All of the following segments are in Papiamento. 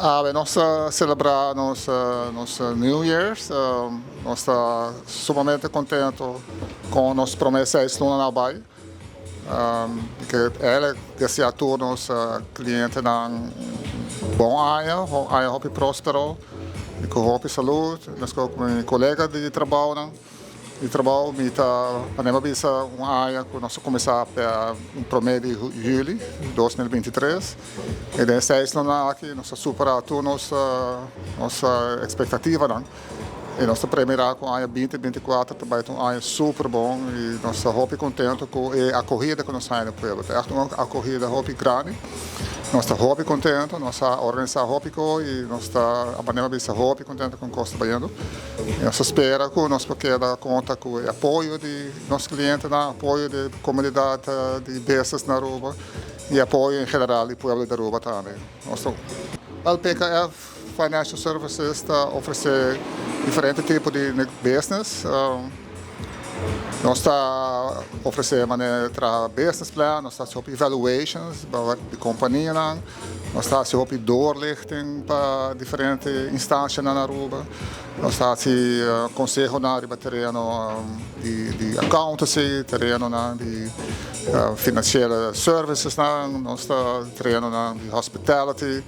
Awe nos ta celebra nos New Year's. Nos ta sumamente contento con nos prome 6 luna a bay. Cu el desea tur nos clientenan bon aña, aña hopi prospero, y cu hopi salud. Nos cu mi colega di trabou nan. Di trabou, mi ta pa bisa un aña cu nos a cuminsa pa un prome di juli di 2023. Y den 6 luna aki nos a supera tur nos expectativa. Y nos ta premira cu aña 2024 tambe un aña super bon y nos ta hopi contento cu e acogida cu nos tin na pueblo. Ta un acogida hopi grandi. Nos ta hopi contento, nos a organisa hopi y nos ta manera bisa hopi contento cu con ta bayendo. Y nos ta spera cu nos por keda conta cu e apoyo di nos clientenan, apoyo di comunidad di business na Aruba y apoyo en general di pueblo di Aruba tambe. Nos ta PKF Financial Services ta ofrece diferente tipo di business. Nos ta ofrece manera tra business plan, nos ta haci evaluations pa e compania, nos ta haci doorlichting pa diferente instancia na Aruba, nos ta haci conseho na riba tereno di accountancy, tereno na di financial services, nos ta tereno na di hospitality,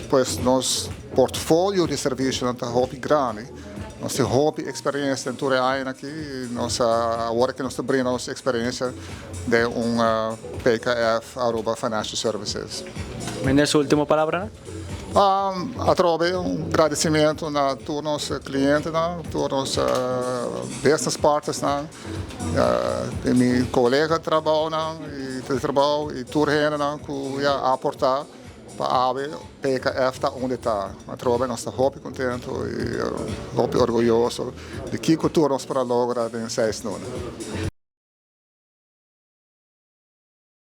pues nos portfolio di servicio ta hopi grandi. Nos tin hopi experiencia den tur aña aki. Nos awor cu nos ta brinda nos experiencia den un PKF Aruba Financial Services. Meneer, su ultimo palabra? Atrobe un agradecimento na tur nos clientenan, tur nos business partners, mi colega trabou y trabou y tur hendenan cu a aporta pa awe PKF ta unda ta. Atrobe nos ta hopi contento y hopi orguyoso di kico tur nos por a logra den 6 luna.